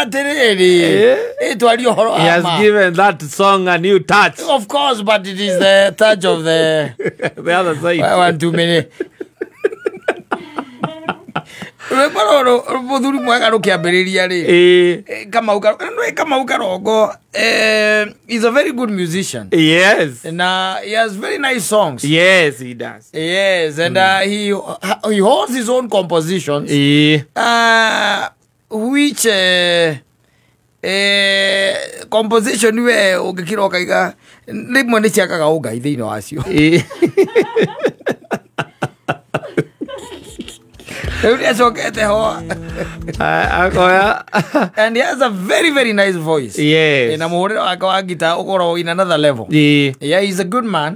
Atiriri, twarie ũhoro He has wa ma. given that song a new touch. Of course, but it is the touch of the The other side. One too many. Rwĩmbo rũrũ mũthuri mwega rũkĩambĩrĩria rĩ, Kamau Karongo is a very good musician. Yes. Na he has very nice songs. Yes, he does. Yes, and he holds his own compositions. Which composition we ũngĩkira ũkaiga rĩmwe nĩ ciakaga ũngai thĩinĩ wacio. Rĩu nĩacokete ho. Akoya. And he has a very, very nice voice. Yes. Na mũhũrĩre wake wa guitar ũkoragwo in another level. Yeah, he's a good man.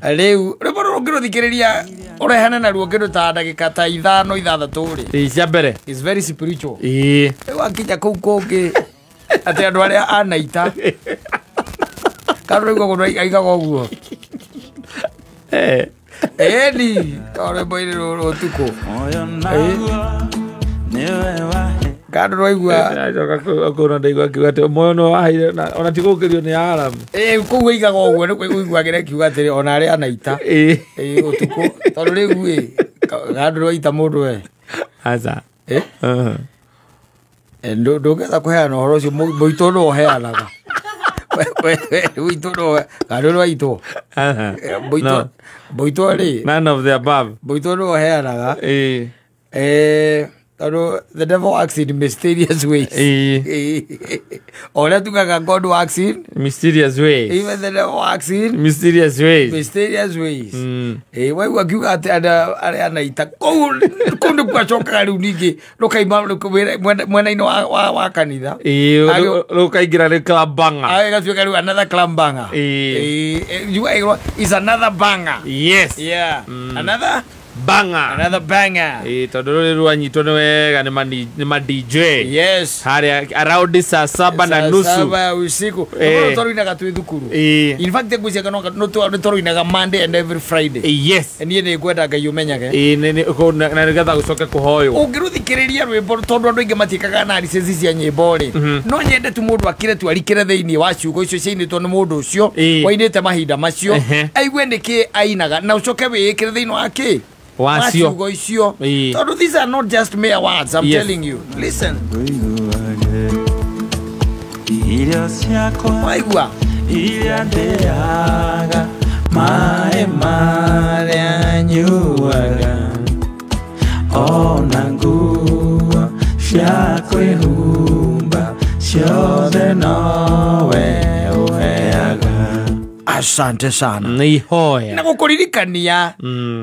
Rĩu rwĩmbo rũrũ ũngĩrũthikĩrĩria ũrehane naruo kĩndũ ta ndagĩka ta 5 6 rĩ. Cia mbere. It's very spiritual. Rĩu akinya kũu kũngĩ atĩ andũ arĩa anaita kana rĩu ũguo aigaga ũguo. Eni rwĩmbo-inĩ rũrũ ũtukũ. Kando rwaigua. Acoka kũu ndaigua akiuga atĩ muoyo nĩ waheire ona ti gũkĩrio nĩ Aramu. Kũu aigaga ũguo nĩ kũiguagĩra akiuga atĩrĩ ona arĩa anaita. Ũtukũ tondũ rĩu ĩ kando rwaita mũndũ we. Aca. Ndũngĩenda kũheana ũhoro ũcio mũitũ no ũheanaga. Mũitũ no kando rwaitwo. Mũitũ rĩ. None of the above. Mũitũ no ũheanaga. The devil works in mysterious ways. Oria tugaga God works in mysterious ways. Even the devil works in mysterious ways. Mysterious ways. Waigua akiuga atĩ arĩa anaita kũu kũu nĩkuo acokaga rĩu ningĩ rũkaima mwena-inĩ wa kanitha. Rũkaingĩra rĩ club banger. Gatuĩka rĩu another club banger. Is another banger. Yes. Yeah. Another banger. Another banger. Tondũ rũrĩ rwanyitwo nĩ wega nĩ ma DJ. Yes. Harĩa around saa 7:30. Saa 7 usiku. Tondũ tũrũinaga twĩ thukuru. In fact ngwĩciria no tũrũinaga Monday and every Friday. Yes. Niĩ nĩ ngwenda Ngai ũmenyage. Na nĩgetha gũcoke kũhoywo. Ũngĩrũthikĩrĩria rwĩmbo tondũ andũ aingĩ matiĩkaga analysis cia nyĩmbo rĩ. No nyende tu mũndũ akire tu arikĩre thĩinĩ wa ciugo icio ciainĩtwo nĩ mũndũ ũcio wainĩte mahinda macio. Aigue nĩkĩ ainaga na ũcoke wĩĩkĩre thĩinĩ wa kĩ? Wasio. So these are not just mere words, I'm telling you. Listen. Waigua. Asante sana. Nihoya. Na gũkũririkania.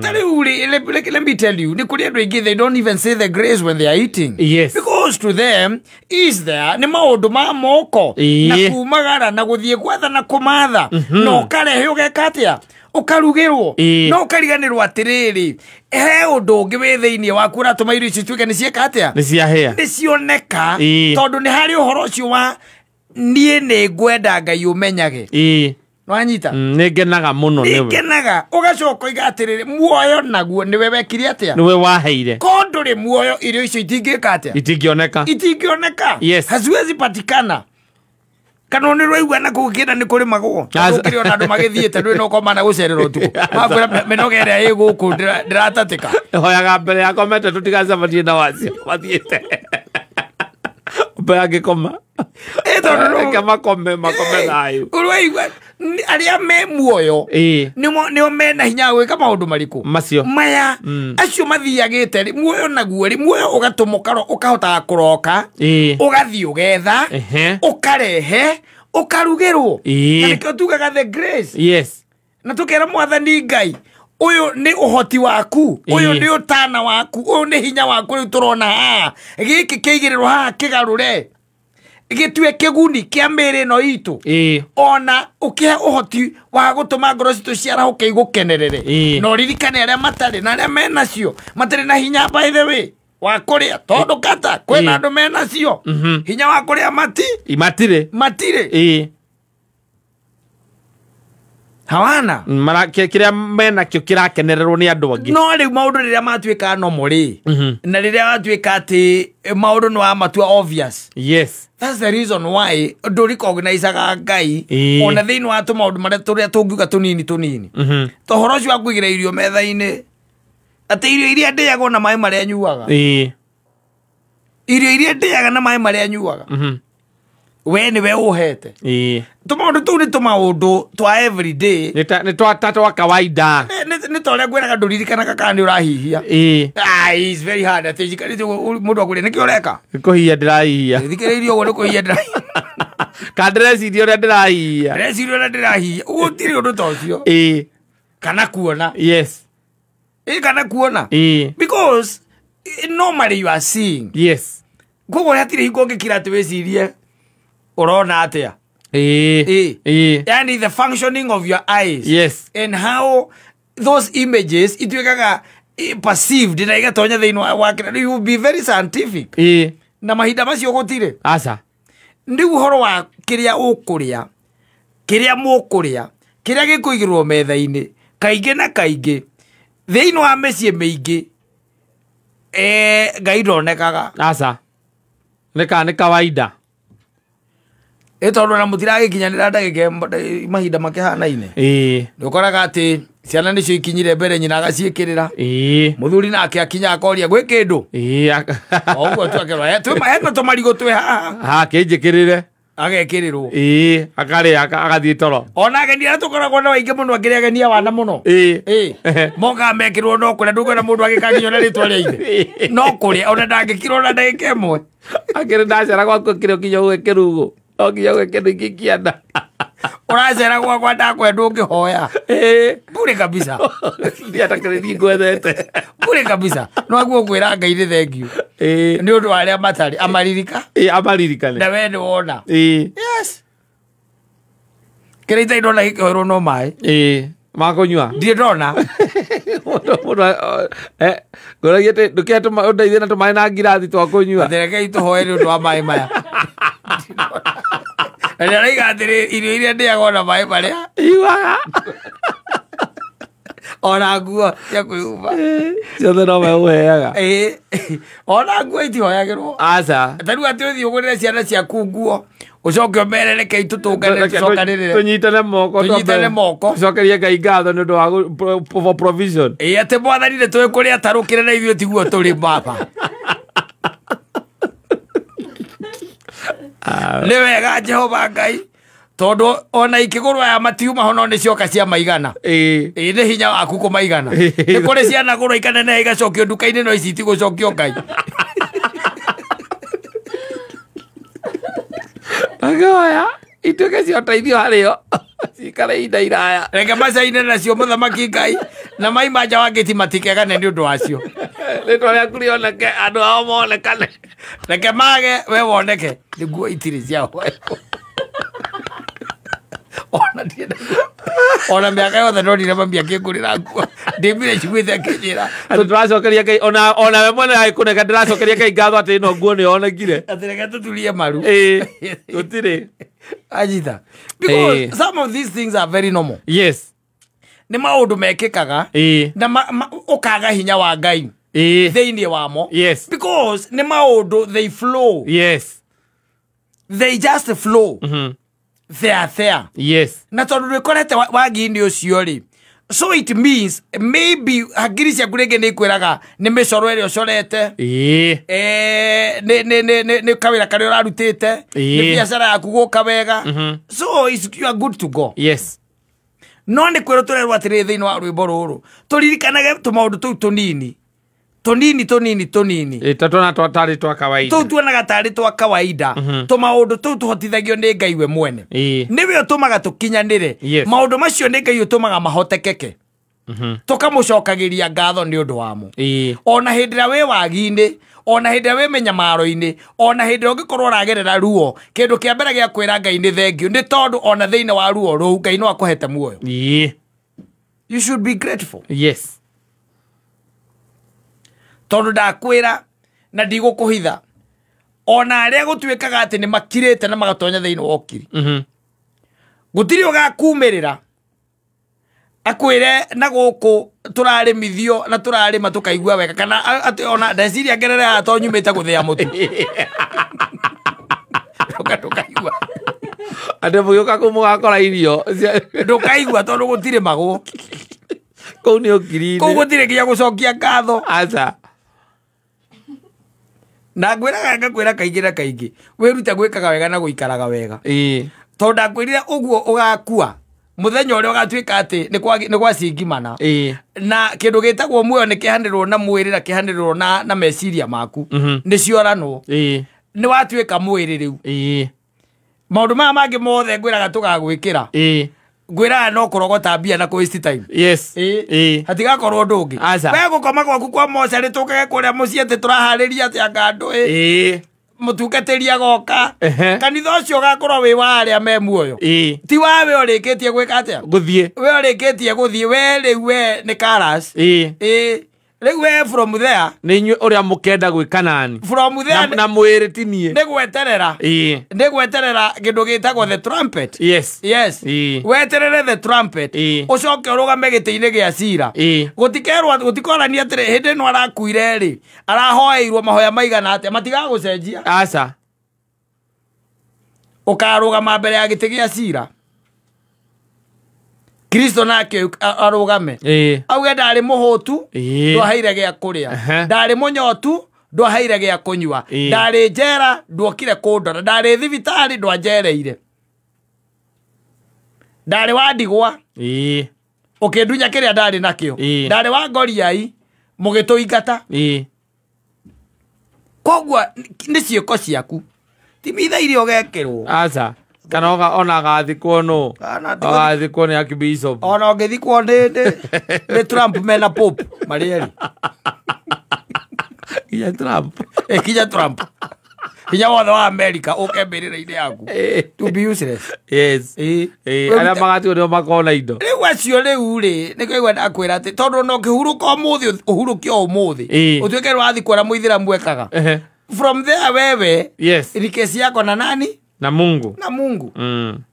Ta rĩu rĩ, let me tell you, nĩ kũrĩ andũ aingĩ they don't even say the grace when they are eating. Yes. Because to them is there nĩ maũndũ ma moko. Na kumagara na gũthiĩ gwetha na kũmatha. Na ũkarehe ũgeka atĩa? Ũkarugĩrwo. Na ũkariganĩrwo atĩrĩrĩ, he ũndũ ũngĩ wĩ thĩinĩ waku ũratũma irio ici ituĩke nĩ cieka atĩa? Nĩ ciahĩa. Nĩ cioneka. Tondũ nĩ harĩ ũhoro ũcio wa niĩ nĩ ngwenda Ngai ũmenyage. Nwanyita. Nĩngenaga mũno nĩwe. Nĩngenaga. Ũgacoka ũiga atĩrĩrĩ, muoyo naguo nĩwe wekire atĩa? Nĩwe waheire. Ko ndũrĩ muoyo irio icio itingĩka atĩa? Itingĩoneka. Itingĩoneka. Yes. Haziwezi patikana. Kana nĩ rwaigua na kũu kĩenda nĩ kũrĩmagwo. Tondũ ona andũ magĩthiĩte ndũrĩ na ũkoma na gũcererwo ũtukũ. Makwĩra mĩnoga ĩrĩa ĩ gũkũ ndĩratatĩka. Hoyaga mbere yakomete tũtigacemanie na wacio mathiĩte. Mbere angĩkoma. Reke makome thayũ. Ũraigua arĩa me muoyo nĩo mena hinya wa gwĩka maũndũ marĩkũ? Macio. Maya. Acio mathiagĩte rĩ, muoyo naguo rĩ, muoyo ũgatũma ũkahotaga kũroka, ũgathiĩ ũgetha, ũkarehe, ũkarugĩrwo. Na nĩkĩo tugaga the grace. Yes. Na tũkera Mwathani Ngai, ũyũ nĩ ũhoti waku, ũyũ nĩ ũtana waku, ũyũ nĩ hinya waku rĩu tũrona haha. Gĩkĩ kĩigĩrĩrwo haha kĩgarũre. Gĩtue kĩguni kĩa mĩĩrĩ ĩno itũ. Ona ũkĩhe ũhoti wa gũtũma ngoro citũ ciarahũke igũkenerere. Na ũririkane arĩa matarĩ na arĩa menacio matarĩ na hinya by the way wa kũrĩa tondũ kata kwĩna andũ menacio hinya wa kũrĩa matirĩ. Matirĩ. Hawana. Kĩrĩa menakĩo kĩrakenererwo nĩ andũ angĩ. No rĩu maũndũ rĩrĩa matuĩka normal rĩ, na rĩrĩa watuĩka atĩ maũndũ nĩ wamatua obvious. Yes. That's the reason why ndũrecognizaga Ngai ona thĩinĩ wa tũmaũndũ marĩa tũrĩa tũngiuga tũnini tũnini. Ta ũhoro ũcio wa kũigĩra irio metha-inĩ, atĩ irio iria ndĩaga na maĩ marĩa nyuaga. Irio iria ndĩaga na maĩ marĩa nyuaga. We nĩwe ũhete. Tũmaũndũ tũu nĩ tũmaũndũ twa everyday. Nĩ twa kawaida. Nĩ ta ũrĩa ngwĩraga ndũririkanaga kana nĩ ũrahihia. It's very hard. Atĩ njikarĩte ũguo mũndũ akwĩre nĩkĩ ũreka? Nĩ kũhihia ndĩrahihia. Thikĩrĩirie ũguo nĩ kũhihia ndĩrahihia. Kana ndĩreciria ũrĩa ndĩrahihia. Ndĩreciria ũrĩa ndĩrahihia. Gũtirĩ ũndũ ta ũcio. Kana kuona. Yes. Kana kuona. Because normally you are seeing. Yes. Koguo hatirĩ hingo ũngĩkira atĩ wĩcirie ũrona atĩa. Yani the functioning of your eyes. Yes. And how those images ituĩkaga perceived na igatonya thĩinĩ wa kĩrĩa. You will be very scientific. Na mahinda macio gũtirĩ. Aca. Rĩu ũhoro wa kĩrĩa ũkũrĩa, kĩrĩa mũkũrĩa, kĩrĩa gĩkũigĩrwo metha-inĩ, kaingĩ na kaingĩ thĩinĩ wa mĩciĩ mĩingĩ Ngai ndonekaga. Aca. Nĩ kawaida. Tondũ na mũtiragĩkinyanĩra ndagĩka mahinda makĩhanaine. Nĩũkoraga atĩ ciana nĩcio ikinyire mbere nyina agaciĩkĩrĩra. Mũthuri nake akinya akoria gwĩ kĩndũ. O ũguo tu akerwo, hena tũmarigũ twĩ haha. Kĩnjĩkĩrĩre. Agekĩrĩrwo. Akarĩa agathiĩ toro. Ona ageni arĩa tũkoragwo nao aingĩ mũno akĩrĩa wana mũno. Mokaga mekĩrwo no kũrĩa, ndũkuona mũndũ agĩkanginywo na rĩtwa rĩa ithe. No kũrĩa ona ndangĩkirwo ona ndagĩka ĩmwe. Akĩrĩ ndacera gwaku kĩrĩa kinya ũgekĩrugũ. No nginya ũgekĩrwo ingĩ kĩanda. Ũracera gwakwa ndakwenda ũngĩhoya. Bure kabisa. Ndiatakĩrĩrie ngwethete. Bure kabisa. No aguo ngwĩra Ngai nĩ thengiũ. Nĩ ũndũ wa arĩa matarĩ amaririka. Amaririkane. Na we nĩ wona. Yes. Kĩrĩa itarĩ ndona gĩkĩhoerwo no maĩ. Makũnyua. Ndirĩ ndona. Mũndũ ngũragia atĩ ndũkĩhe ũndeithie na tũmaĩ na ngirathi twa kũnyua. Rekei tũhoe nĩ ũndũ wa maĩ maya. Na nĩarauga atĩrĩ irio iria ndĩaga ona maĩ marĩa Iuaga. Ona nguo cia kwĩhumba. Ciothe no we ũheaga. Ona nguo itihoyagĩrwo. Aca. Ta rĩu atĩ ũthiĩ ũgũrĩre ciana ciaku nguo ũcoke ũmere rekei tũtũngane tũcokanĩrĩre. Tũnyitane moko. Tũnyitane moko. Tũcokerie Ngai ngatho nĩ ũndũ wa for provision. Atĩ mwathani nĩ tũĩ kũrĩa atarũkĩre na ithuĩ tiguo tũrĩ baba. Nĩ wega Jehova Ngai tondũ ona ikĩgũrwo aya matiuma ho no nĩ cioka cia maigana. Nĩ hinya waku kũmaigana. Nĩ kũrĩ ciana gũrwo ikaneneha igacokio nduka-inĩ no ici itigũcokio Ngai. Akĩhoya ituĩke cia ũteithio harĩo cikare ihinda iraya. Reke macaine nacio mũthamaki Ngai na maima nja wa ngĩti matikegane nĩ ũndũ wacio. Rĩtwa rĩaku rĩoneke andũ ao monekane. Reke mage we woneke. Nĩguo itirĩ cia ona ona mĩaka yothe ndonire mami akĩngũrĩra nguo ndĩmire njiguĩte akĩnjĩra atĩ ndĩracokeria Ngai ona we mwene agĩkũneka ndĩracokeria Ngai ngatho atĩ ĩno nguo nĩyonekire. Atĩ reke tũturie maru. Gũtirĩ. Ajita. Because some of these things are very normal. Yes. Nĩ maũndũ mekĩkaga na ũkaga hinya wa Ngai thĩinĩ wamo. Yes. Because nĩ maũndũ they flow. Yes. They just flow. They are there. Yes. Na tondũ ndwĩkorete wagi-inĩ ũcio rĩ, so it means maybe hakiri ciaku rĩngĩ nĩ ikwĩraga nĩ mĩcoro ĩrĩa ũcorete. Nĩ kawĩra karĩa ũrarutĩte, nĩ biacara yaku gũka wega. So you are good to go. Yes. No nĩ kwĩrwo tũrerwo atĩrĩrĩ thĩinĩ wa rwĩmbo rũrũ tũririkanage tũmaũndũ tũu tũnini tũnini tũnini tũnini Tũtona tarĩ twa kawaida. Tũu tuonaga tarĩ twa kawaida. Tũmaũndũ tũu tũhotithagio nĩ Ngai we mwene. Nĩwe ũtũmaga tũkinyanĩre. Maũndũ macio nĩ Ngai ũtũmaga mahotekeke. Tũkamũcokagĩria ngatho nĩ ũndũ wamo. Ona hĩndĩ ĩrĩa wĩ wagi-inĩ, ona hĩndĩ ĩrĩa wĩ mĩnyamaro-inĩ, ona hĩndĩ ĩrĩa ũngĩkorwo ũragerera ruo, kĩndũ kĩa mbere gĩa kwĩra Ngai nĩ thengiũ nĩ tondũ ona thĩinĩ wa ruo rũu Ngai no akũhete muoyo. You should be grateful. Yes. Tondũ ndakwĩra na ndigũkũhitha ona arĩa gũtuĩkaga atĩ nĩ makirĩte na magatonya thĩinĩ wa ũkiri, gũtirĩ ũgakumĩrĩra Akwĩre na gũkũ tũrarĩmithio na tũrarĩma tũkaigua wega kana atĩ ona ndeciria ngerere haha to nyumĩte gũthĩa mũtu. Ndũkaigua. Atĩ mũgĩũka kũu mũgakora irio. Ndũkaigua tondũ gũtirĩ magwo. Kũu nĩ ũkiri-inĩ. Kũu gũtirĩ nginya gũcokia ngatho. Aca. Na ngwĩraga ngakwĩra kaingĩ na kaingĩ wĩrute gwĩkaga wega na gũikaraga wega. Tondũ ndakwĩrire ũguo ũgakua mũthenya ũrĩa ũgatuĩka atĩ nĩ gwacingimana. Na kĩndũ gĩtagwo muoyo nĩ kĩhanĩrwo na mwĩrĩ na kĩhanĩrwo na meciria maku. Nĩ cioranwo. Nĩ watuĩka mwĩrĩ rĩu. Maũndũ maya mangĩ mothe ngwĩraga tũgagwĩkĩra. Ngwĩraga no kũrogota mbia na kũ waste time. Yes. Hatigakorwo ũndũ ũngĩ. Aca. We gũkoma gwaku kwa mocarĩ tũkage kũrĩa mũciĩ atĩ tũraharĩria atĩ anga andũ mũtungatĩri agoka. Kanitha ũcio ũgakorwo wĩ wa arĩa me muoyo. Ti wa we ũrĩkĩtie gwĩka atĩa? Gũthiĩ. We ũrĩkĩtie gũthiĩ we rĩu we nĩ karas. Rĩu we from there. Nĩ inyuĩ ũrĩa mũkenda gwĩka nani. From there. Na mwĩrĩ ti niĩ. Nĩ gweterera. Nĩ gweterera kĩndũ gĩtagwo the trumpet. Yes. Yes. Weterere the trumpet. Ũcoke ũrũgame gĩtĩ-inĩ gĩa cira. Gũtikerwo gũtikorania atĩrĩ hĩndĩ ĩno arakuire rĩ arahoeirwo mahoya maigana atĩa matigagũcenjia. Aca. Ũkarũgama mbere ya gĩtĩ gĩa cira. Kristo nake arũgame. Auge ndarĩ mũhũtu ndwaheire gĩa kũrĩa. Ndarĩ mũnyotu ndwaheire gĩa kũnyua. Ndarĩ njera nduokire kũndora. Ndarĩ thibitarĩ ndwanjereire. Ndarĩ wa ndigwa ũkĩndunya kĩrĩa ndarĩ nakĩo. Ndarĩ wa ngoriai mũgĩtũingata. Koguo nĩ ciĩko ciaku. Ti mitha iria ũgekĩrwo. Aca. Kana ona agathikwo no. Agathikwo nĩ archbishop. Ona ũngĩthikwo nĩ Trump mena Pope marĩ erĩ. Nginya Trump. Nginya Trump. Hinya wothe wa America ũke mbĩrĩra-inĩ yaku. To be useless. Yes. Arĩa magatigwo nĩo makona indo. Rĩu acio rĩu rĩ nĩ kũigua ndakwĩra atĩ tondũ ona ũkĩhurũka ũmũthĩ ũhurũke o ũmũthĩ. Ũtuĩke nĩ wathikwo na mũithĩramu ekaga. From there wewe. Yes. Ni kesi yako na nani? Na Mungu. Na Mungu.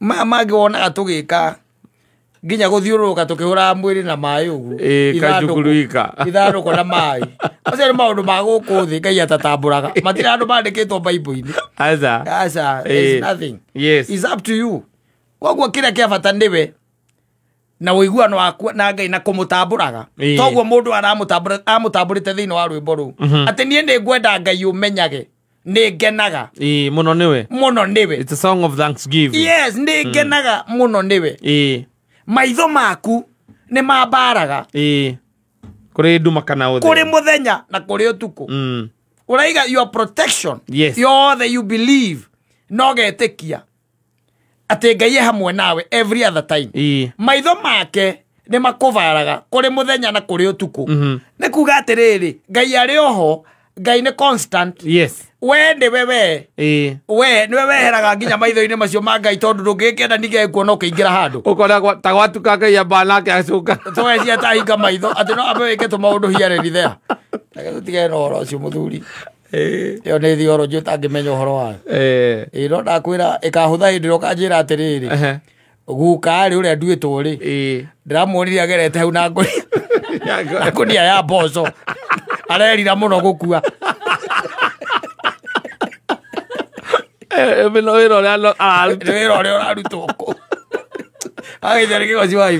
Mangĩ wonaga tũgĩka nginya gũthiũrũrũka tũkĩhũraga mwĩrĩ na maĩ ũguo. Kajukuruika. Ithandũkũ na maĩ. Macio nĩ maũndũ ma gũkũ thĩ Ngai atatambũraga. Matirĩ andũ mandĩkĩtwo Bible-inĩ. Aca. Aca. There's nothing. Yes. It's up to you. Koguo kĩrĩa kĩa bata nĩwe na ũiguano waku na Ngai na kũmũtambũraga. Toguo mũndũ amũtambũrĩte thĩinĩ wa rwĩmbo rũu. Atĩ niĩ nĩ ngwenda Ngai ũmenyage. Nĩ ngenaga. Mũno nĩwe. Mũno nĩwe. It's a song of thanksgiving. Yes, nĩ ngenaga mũno nĩwe. Maitho maku nĩ mambaraga. Kũrĩ nduma kana ũtheri. Kũrĩ mũthenya na kũrĩ ũtukũ. Ũraiga your protection. Yes. Yothe you believe. No getĩkia atĩ Ngai e hamwe nawe every other time. Maitho make nĩ makũbaraga kũrĩ mũthenya na kũrĩ ũtukũ. Nĩ kuga atĩrĩrĩ Ngai arĩ oho. Ngai nĩ constant. Yes. We nĩwe we. We nĩwe weheraga nginya maitho-inĩ macio ma Ngai tondũ ndũngĩkĩenda ningĩ kuona ũkĩingĩra handũ. Ũkona ta gwatuka Ngai amba nake acoka. Tũgecia ta hinga maitho atĩ no ambe wĩke tũmaũndũ here and there. Reke tũtigane na ũhoro ũcio mũthuri. Ĩyo nĩ theology ũtangĩmenya ũhoro wayo. No ndakwĩra ĩkahũtha hĩndĩ ĩrĩa ũkanjĩra atĩrĩrĩ. Guka rĩ ũrĩa nduĩtwo rĩ. Ndĩramuonirie agerete hau na ngũnia ya mboco. Arerira mũno gũkua. Wĩra ũrĩa ũrarutwo kũu. Agĩthiĩ kĩgoci wa